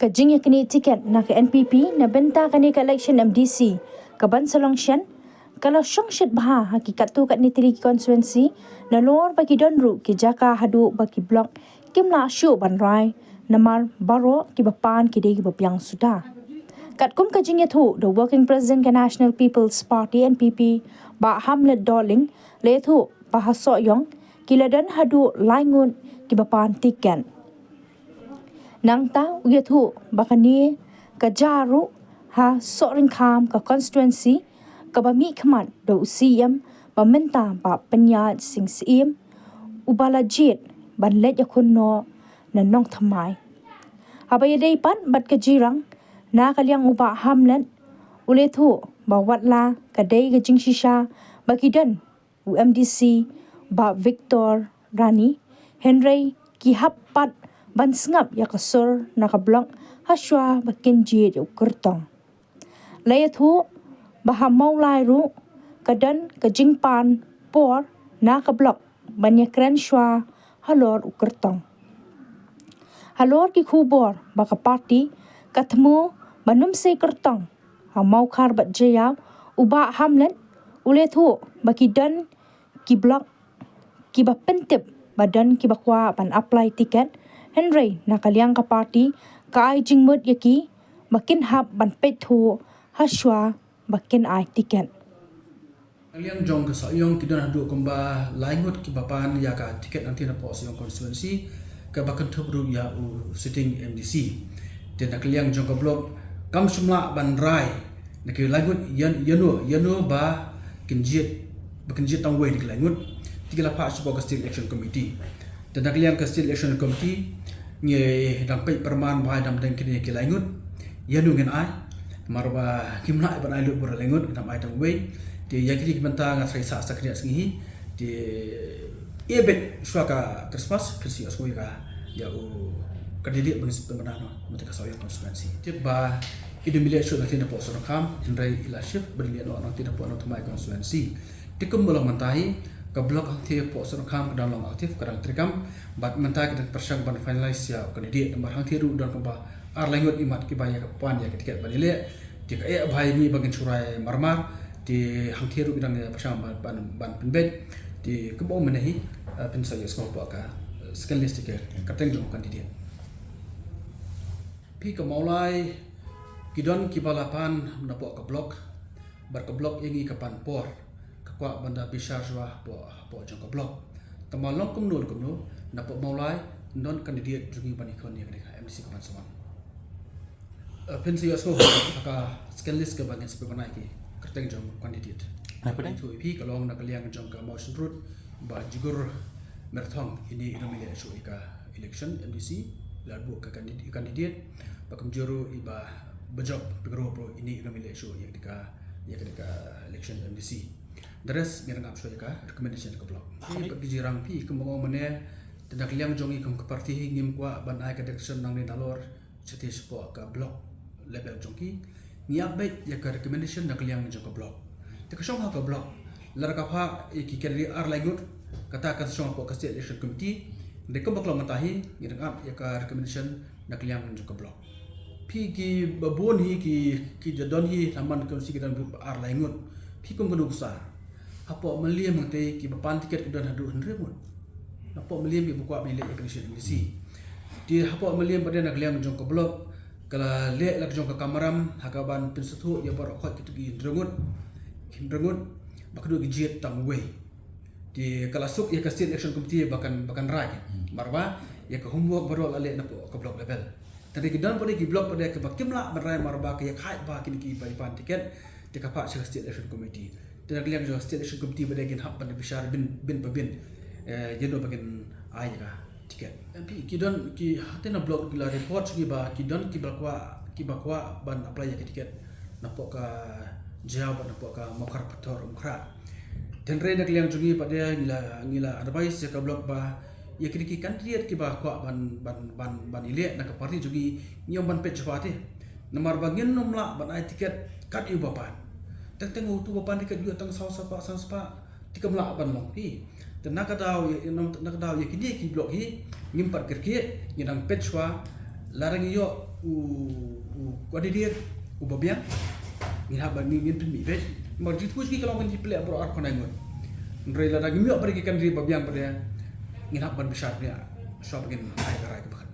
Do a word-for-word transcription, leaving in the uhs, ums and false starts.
Ka jingïaknieh tiket na ka N P P na bynta kane ka election M D C ka ban sa long shen, ka la shong shit bha ha ki katto katne tylli ki constituency, nalor ba ki don ruh ki jaka haduh ba ki block kim lah shuh ban rai, namar baroh kiba pan ki dei kiba biang suda. Katkum ka jingïathuh, the working president ka National People's Party, N P P, Bah Hamlet Dohling, la ïathuh ba ha Sohiong ki la don haduh lai ngut kiba pan tiket. Nangta u ïathuh ba kane ka jia ruh ha Sohryngkham ka constituency kaba mihkhmat da u C M ba mynta Bah Pynïaid Sing Syiem, uba la jied ban leit ïakhun noh na Nongthymmai. Haba ïadei pat bad ka jingïarap na ka liang u Bah Hamlet, u la ïathuh ba watla ka dei ka jingshisha ba ki don u M D C Bah Victor Rani, hynrei ki hap pat ban sngap ïa ka sur na ka block hashwa ba kin jied ïa u kyrtong. La ïathuh ba ha Mawlai ruh ka don ka jingpan por na ka block ban ïakren shuwa halor u kyrtong. Halor ki khubor ba ka party ka thmu ban ym sei kyrtong ha Mawkhar bad Jaïaw, u Bah Hamlet u la ïathuh ba ki don ki block kiba pyntip ba don kiba kwah ban apply tiket, hynrei na ka liang ka party ka ai jingmut ïa ki ba kin hap ban peit thuh hashwa ba kin ai tiket. Ka liang jong ka Sohiong ki don haduh kumba lai ngut kiba pan ïa ka tiket nangta napoh Sohiong constituency, kaba kynthup ruh ïa u sitting M D C. Te na ka liang jong ka block kam shym lah ban rai na ki lai ngut ïan-, ïano, ïano ba kin jied, ba kin jied tang wei na ki lai ngut. Te ki la phah shapoh ka State Election Committee. Te na ka liang ka State Election Committee ngi dang peit pyrman ba dang dang kine ki lai ngut ïano ngin ai. Namar ba kim lah ban ai lut bun lai ngut, ngin ai tang wei. Te ïa kine ki bynta nga tharai sa sa kine sngi hi. Te ïa beit shuwa ka Christmas phin sa ïohsngew ïa ka, ïa u candidate ba ngin sa pynbna noh na ka Sohiong constituency. Tip ba i dang ym leh shuh nangta napoh Sohryngkham, hynrei i la shift ban leh noh nangta napoh Nongthymmai constituency. Te kumba long mynta hi, ka block hangta hapoh Sohryngkham ka dang long active, ka dang treikam, bad mynta ki dang pyrshang ban finalize ïa u candidate, namar hangta ruh don kumba ar lai ngut imat kiba ïa ka pan ïa ka tiket ban ïaleh. Te ka eh bha ïa ngi ba ngin shu rai marmar, te hangta ruh ki dang pyrshang ban, ban, ban pynbeit. Te kumba mynne hi, eh, phin sa ïohsngew hapoh ka, eh, second list, ka kyrteng jong u candidate. Phi, ka Mawlai ki don kiba la pan napoh ka block, bad ka block ïa ngi ka pan por, ka kwah ban da bishar shuwa hapoh, hapoh jong ka block. Tangba long kumno kumno, napoh Mawlai don candidate jong ngi ban ïakhun ïa kane ka M D C ka ban sa wan. Eh, phin sa ïohsngew ha ka second list kaba ngin sa pynbna ïa ki kyrteng jong candidate. Hapdeng? Ïathuh ïa phi ka long na ka liang jong ka Mawshynrut, Bah Jigur Myrthong, ine i dang ym leh shuh ïa ka election M D C, la buh ka candid-, candidate, bad kumjuh ruh i Bah Bajop Pyngrope ruh, ine i dang ym leh shuh ïa ka, ïa ka election M D C. The rest ngi dang ap shuwa ïa ka recommendation ka block. Phi, bad ki jingïarap phi, kumba nga ong mynne, te na ka liang jong ngi kum ka party hi ngim kwah ban ai ka direction nangne nalor shatei shapoh ka block level jong ki. Ngi ap beit ïa ka recommendation na ka liang jong ka block. Te ka shong ha ka block, lada ka phah ïa ki candidate ar lai ngut, kata kan shong hapoh ka State Election Committee. Hynrei kumba ka long mynta hi, ngi dang ap ïa ka recommendation na ka liang jong ka block. Phi, kiba bun hi ki, ki da don hi ha man ka constituency ki don ar lai ngut. Phi, kum kano ka sa? Hapoh Mylliem hangtei kiba pan tiket ki don haduh hynriew ngut. Hapoh Mylliem kiba kwah ban ïaleh ïa ka election M D C. Te hapoh Mylliem pat de na ka liang jong ka block, ka la leh la ka jong ka kamram ha kaban pynsngewthuh ïa baroh khoit kito ki hynriew ngut. Hynriew ngut, bad kito ki jied tang wei. Te ka la suk ïa ka State Election Committee ba kan, ba kan rai. Hmm. Namar ba ïa ka homework baroh la leh napoh ka block level. Te hynrei ki don pat de ki block pat de kiba kim lah ban rai namar ba ka ïakhaid bha kine kiba ïa pan tiket. Te ka phah sha ka State Election Committee. Te na ka liang jong ka State Election Committee pat de kin hap ban bishar bin, bin pa bin, eh, ïano ba kin ai ïa ka tiket. Em, phi, ki don ki, hangtei na block ki la report sha ngi ba ki don kiba kwah, kiba kwah ban apply ïa ka tiket napoh ka Jaïaw bad napoh ka Mawkhar Pathar Umkhrah. Te hynrei na ka liang jong ngi pat de ngi la, ngi la advice ïa ka block ba ïa kine ki candidate kiba kwah ban, ban, ban, ban ïaleh na ka party jong ngi, ngi ong ban peit shuwa te. Namar ba ngin ym lah ban ai tiket kat ïa uba pan. Teng teng uto uba pan tiket ïoh tang saw spah, san spah. Te kam lah ban long phi. Te na ka daw ïa, na ka daw ïa kine ki block hi, ngim pat kyrkieh, ngi dang peit shuwa Lada ngi ïoh u, u candidate uba biang, ngin hap ban, ngin, ngin pynmih beit. Namar jingthoh jong ki ka long ban jingpynleh baroh arphew khyndai ngut. Hynrei lada ngim ïoh pat ki candidate ba biang pat, ngin hap ban bishar bniah shuwa ba ngin ai ka rai kaba